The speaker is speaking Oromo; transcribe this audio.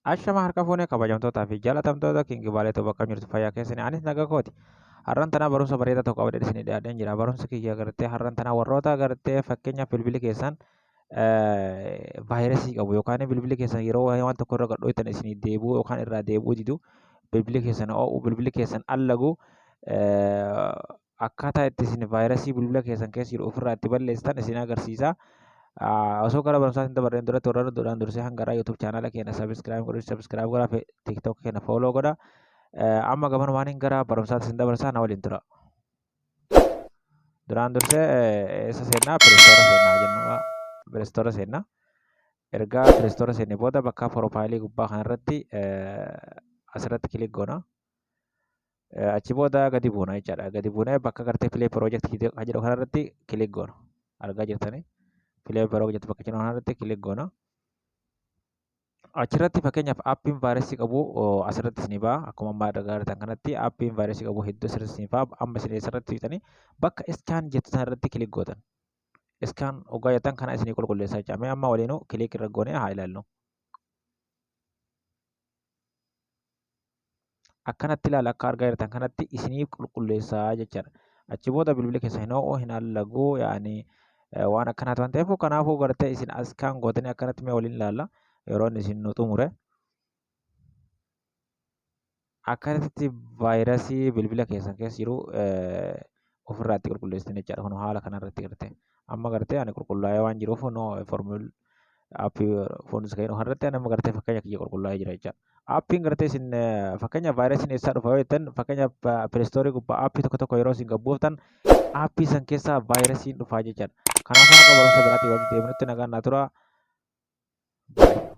Ashama harka fuune kabajamtootaa fi jaalatamtoota King Baalee Tube akkam jirtu fayyaa keessanii anis naga kooti. Har'an tanaa barumsa bareedaa tokko qabadhee isinii dhiyaadheen jira. Barumsi kiyya gartee har'an tanaa warroota gartee fakkeenyaaf bilbilli keessan vaayirasii qabu yookaan bilbilli keessan yeroo waan tokko irra gadhooytan isinii deebi'uu yookaan irraa deebi'uu didu bilbilli keessan oo'u bilbilli keessan allagu akkaataa itti isin vaayirasii bilbila keessan keessa jiru ofirraa itti balleessitan isin agarsiisa. Osoo gara barumsaatti hin dabarreen duratti warra duraan dursee hanga irraa YouTube chaanaala keenya sabiskiraayib godhu sabiskiraayib godhaa TikTok keenya fooloo godha. Amma gamanumaan hin gara barumsaatti isin dabarsaa na waliin tura. Duraan dursee eessa seennaa pireestoora seennaa jennu pireestoora seennaa. Ergaa pireestoora seenne booda bakka piroofaayilii gubbaa kanarratti asirratti kilik goona. Achi booda gadi buuna jechaadha. Gadi buunee bakka gartee Play Project kan jedhu kanarratti kilik goona. Argaa jirtanii Play Project bakka jedhu kanarratti kilik goona. Achirratti fakkeenyaaf aappiin vaayirasii qabu asirratti isinii ba'a. Akkuma amma argaa jirtan kanatti aappiin vaayirasii qabu hedduu asirratti isinii ba'a. Amma isin eessarratti fixanii bakka iskaan jettu sanarratti kilik gootan. Iskaan hoggaa jettan kana isinii qulqulleessaa jecha. Mee amma waliinuu kilik irra goonee haa ilaallu. Akkanatti ilaala akka argaa jirtan kanatti isiniif qulqulleessaa jechaadha. Achi booda bilbilli keessa hin ho'u hin allagu yaani waan akkanaati waan ta'eef kanaafuu gartee isin as kaan gootanii akkanatti mee waliin ilaalla yeroo inni isin nu xumure. Akkanatti vaayirasii bilbila keessan keessa jiru ofirraa itti qulqulleessitan jechaadha. Kun haala kanarratti gartee amma gartee ani qulqullaa'ee waan jiruuf no formul aappii foonus kan irratti ani amma gartee fakkeenya kiyya qulqullaa'ee jira jechaadha. Aappiin gartee isin fakkeenya vaayirasiin eessaa dhufa yoo jettan fakkeenya pireestoorii gubbaa aappii tokko tokko yeroo isin gabbuuftan aappii san keessaa vaayirasiin dhufaa jechaadha. Kanaafuu haga barumsa biraatiin walitti deebinutti nagaan naa tura. Baay'ee.